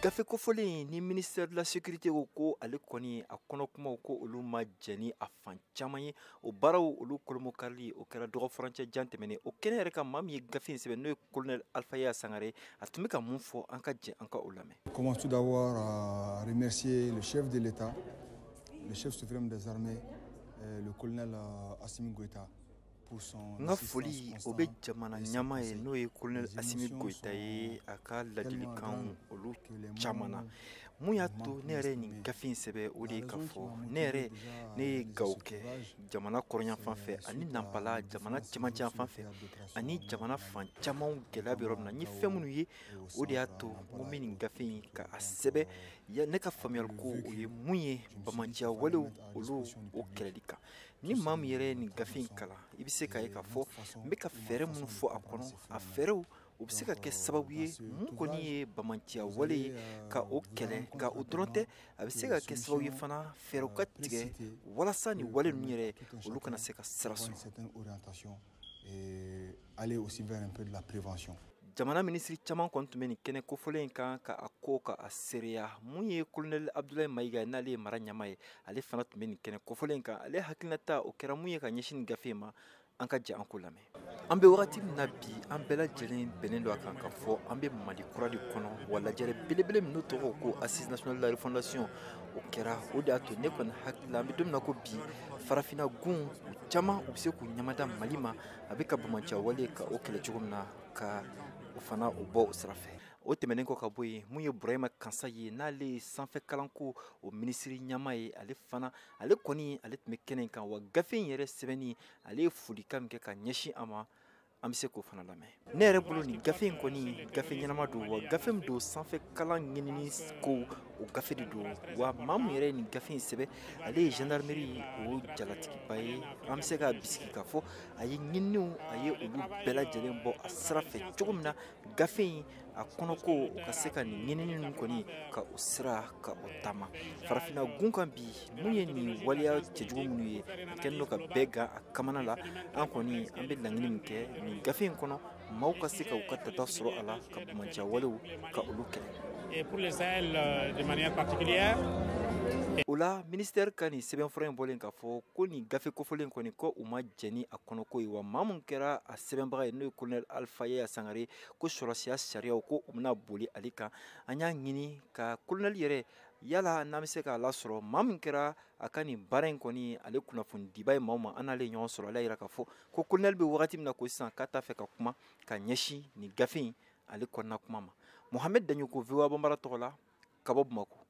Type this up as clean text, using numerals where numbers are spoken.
Gafe kofɔlen ni ministère de la sécurité ko ale kɔni a kɔnɔ kumaw ko olu ma jɛn ni a fan caman ye. O baaraw olu kolomokarili o kɛra dɔgɔ furancɛ jan tɛmɛnen. O kɛnɛ yɛrɛ kan, maa min ye gafe in sɛbɛn, n'o ye colonel Alpha Yaya Sangare, a tun bɛ ka mun fɔ? An ka jɛ an ka o lamɛn. Commence tout d'abord à remercier le chef de l'État, le chef suprême des armées, le colonel Assimi Goïta. N ka foli o bɛ jamana ɲɛmaa ye, n'o ye colonel Assimi Goïta ye, a ka ladilikan olu caman na. Mun y'a to ne yɛrɛ ye nin gafe in sɛbɛn, o de ye k'a fɔ ne yɛrɛ, ne ye gawo kɛ jamana kɔrɔnyanfan fɛ ani Nanpala jamana cɛmancɛ fan fɛ ani jamana fan caman, gɛlɛya bɛ yɔrɔ min na. N ye fɛn minnu ye, o de y'a to n ko n bɛ nin gafe in ka a sɛbɛn. Ne ka faamuyali ko o ye mun ye bamanciya walew olu o kɛlɛli kan. Ni maa min yɛrɛ ye nin gafe in kalan, i bɛ se k'a ye k'a fɔ n bɛ ka fɛɛrɛ minnu fɔ a kɔnɔ, a fɛɛrɛw o bɛ se ka kɛ sababu ye mun kɔni ye bamanciya wale ye ka o kɛlɛ. Nka o dɔrɔn tɛ, a bɛ se ka kɛ sababu ye fana fɛɛrɛw ka tigɛ walasa nin wale ninnu yɛrɛ olu kana se ka sira sɔrɔ. Aller aussi vers un peu de la prévention. Jamana minisiri caman kɔni tun bɛ nin kɛnɛ kofɔlen in kan ka a ko ka a seereya. Mun ye colonel Abdoulaye Mayiga, n'ale ye mara ɲɛmaa ye, ale fana tun bɛ nin kɛnɛ kofɔlen in kan. Ale hakilinata o kɛra mun ye ka ɲɛsin nin gafe in ma? An ka jɛ an k'o lamɛn. An bɛ wagati min na bi, an bɛɛ lajɛlen bɛnnen don a kan ka fɔ an bɛ Mali kura de kɔnɔ. Wa lajɛrɛ belebele min n'o tɔgɔ ko Assise nationale de la refondation, o kɛra. O de y'a to ne kɔni hakili la, an bɛ don min na ko bi, farafinna gun u caman u bɛ se k'u ɲɛmada Mali ma, a bɛ ka bamanciya wale ka o kɛlɛ cogo min na, ka o fana o bɔ o sira fɛ. O tɛmɛnen kɔ ka bɔ yen, mun ye Burahima Kansa ye, n'ale ye sanfɛ kalanko o minisiri ɲɛmaa ye, ale fana, ale kɔni, ale tun bɛ kɛnɛ in kan. Wa gafe in yɛrɛ sɛbɛnni, ale ye folikan min kɛ ka ɲɛsin a ma, an bɛ se k'o fana lamɛn. Ne yɛrɛ bolo, nin gafe in kɔni, gafe ɲɛnama don, wa gafe min don, sanfɛ kalan ɲinini ko o gafe de don. Wa maa min yɛrɛ ye nin gafe in sɛbɛn, ale ye gendarmerie o jalatigiba ye. An bɛ se k'a bisigi k'a fɔ a ye ɲininiw, a ye olu bɛɛ lajɛlen bɔ a sira fɛ cogo min na gafe in a kɔnɔko o ka se ka nin ɲinini ninnu kɔni ka o sira ka o taama farafinna gun kan bi. Mun ye nin waleya cɛjugu minnu ye, a kɛlen don ka bɛɛ gan a kamana la. An kɔni, an bɛ laɲini min kɛ nin gafe in kɔnɔ, maaw ka se ka u ka tata sɔrɔ a la ka bamanciya walew ka olu kɛlɛ. Et pour le Sahel de manière particulière. O la, ministère ka nin sɛbɛnfura in bɔlen k'a fɔ ko nin gafe kofɔlen kɔni, ko u ma jɛn ni a kɔnɔko ye. Wa maa mun kɛra a sɛbɛnbaga ye, n'o ye colonel Alpha Yaya Sangare, ko sɔrɔsiya sariyaw ko u bɛna boli ale kan. An y'a ɲini ka colonel yɛrɛ yala n'an bɛ se k'a lasɔrɔ, maa min kɛra a ka nin baara in kɔni ale kunnafonidiba ye maaw ma. An n'ale ɲɔgɔn sɔrɔ, ale y'a yira k'a fɔ ko colonel bɛ wagati min na ko sisan, k'a t'a fɛ ka kuma ka ɲɛsin nin gafe in ale kɔnɔna kuma ma. Mohamed Daɲoko, VOA Bambara tɔgɔ la, ka bɔ Bamakɔ.